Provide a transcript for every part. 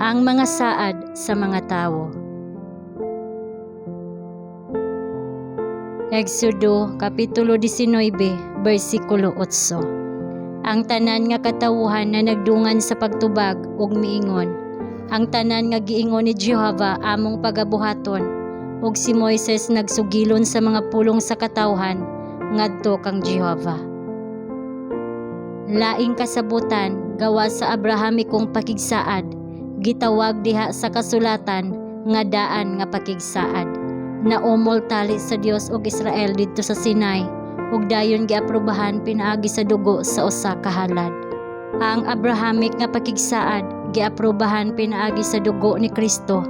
Ang mga saad sa mga tawo. Exodo kapitulo 19 bersikulo 8. Ang tanan nga katawuhan na nagdungan sa pagtubag ug miingon, "Ang tanan nga giingon ni Jehova among pagabuhaton." Ug si Moises nagsugilon sa mga pulong sa katawhan ngadto kang Jehova. Laing kasabutan gawa sa Abrahamikong pakigsaad, gitawag diha sa kasulatan nga daan nga pakigsaad. Naumol tali sa Dios ug Israel didto sa Sinai ug dayon giaprobahan pinaagi sa dugo sa usa ka halad. Ang Abrahamic nga pakigsaad giaprobahan pinaagi sa dugo ni Kristo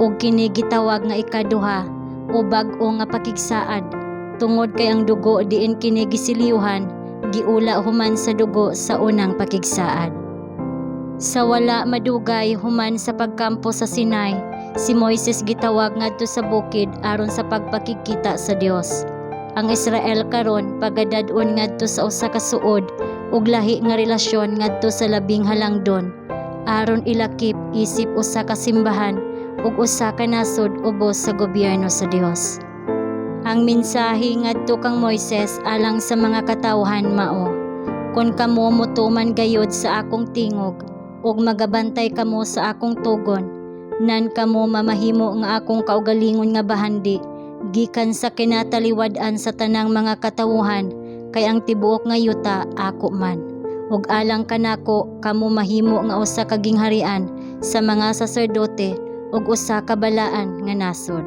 ug kini gitawag nga ikaduha o bag-o nga pakigsaad tungod kay ang dugo diin kini gisilyohan giula human sa dugo sa unang pakigsaad. Sa wala madugay human sa pagkampo sa Sinai, si Moises gitawag ngadto sa bukid aron sa pagpakigkita sa Dios. Ang Israel karon pagadad-on ngadto sa usa ka suod ug lahi nga relasyon ngadto sa labing halangdon aron ilakip isip usa ka simbahan ug usa ka nasod ubos sa gobyerno sa Dios. Ang mensahe ngadto kang Moises alang sa mga katawhan mao, "Kon kamo motuman gayud sa akong tingog ug magabantay kamo sa akong tugon, nan kamo mamahimo nga akong kaugalingon nga bahandi gikan sa kinataliwad-an sa tanang mga katawuhan, kay ang tibuok nga yuta ako man. Ug alang kanako kamo mahimo nga usa ka gingharian sa mga saserdote ug usa ka balaan nga nasod."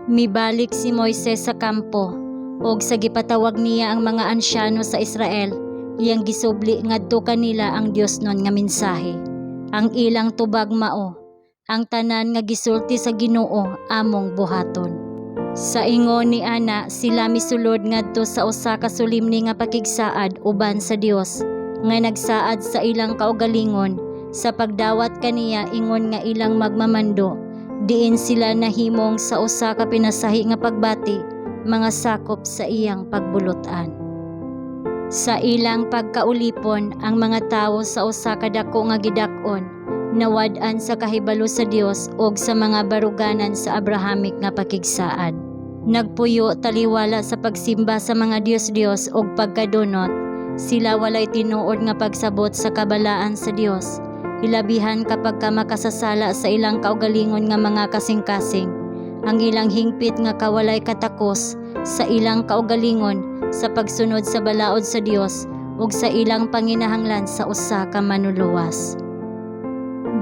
Mibalik si Moises sa kampo ug sa gipatawag niya ang mga ansyano sa Israel, iyang gisubli ngadto kanila ang Diosnon nga mensahe. Ang ilang tubag mao, "Ang tanan nga gisulti sa Ginoo among buhaton." Sa ingon ni ana, sila misulod ngadto sa usa ka solemne nga pakigsaad uban sa Dios nga nagsaad sa ilang kaugalingon sa pagdawat kaniya ingon nga ilang magmamando, diin sila nahimong sa usa ka pinasahi nga pagbati mga sakop sa iyang pagbulot-an. Sa ilang pagkaulipon, ang mga tawo sa usa ka dako nga gidak-on nawad-an sa kahibalo sa Dios ug sa mga baruganan sa Abrahamic nga pakigsaad. Nagpuyo taliwala sa pagsimba sa mga dios-dios ug pagkadunot, sila walay tinuod nga pagsabot sa kabalaan sa Dios, hilabihan kapag ka makasasala sa ilang kaugalingon nga mga kasing-kasing. Ang ilang hingpit nga kawalay katakos sa ilang kaugalingon sa pagsunod sa balaod sa Dios ug sa ilang panginahanglan sa usa ka manluluwas.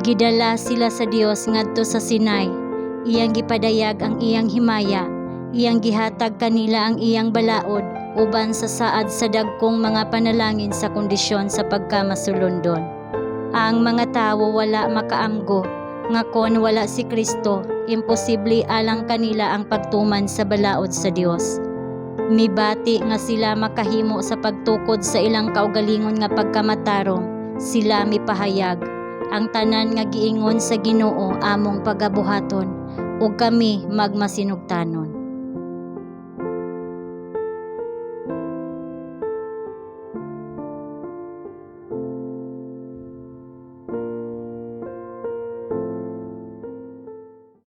Gidala sila sa Dios ngadto sa Sinai. Iyang gipadayag ang iyang himaya, iyang gihatag kanila ang iyang balaod uban sa saad sa dagkong mga panalangin sa kondisyon sa pagkamasulondon. Ang mga tawo wala makaamgo nga kon wala si Kristo, imposible alang kanila ang pagtuman sa balaod sa Dios. Mibati nga sila makahimo sa pagtukod sa ilang kaugalingon nga pagkamatarong, sila mipahayag, "Ang tanan nga giingon sa Ginoo among pagabuhaton, ug kami magmasinugtanon."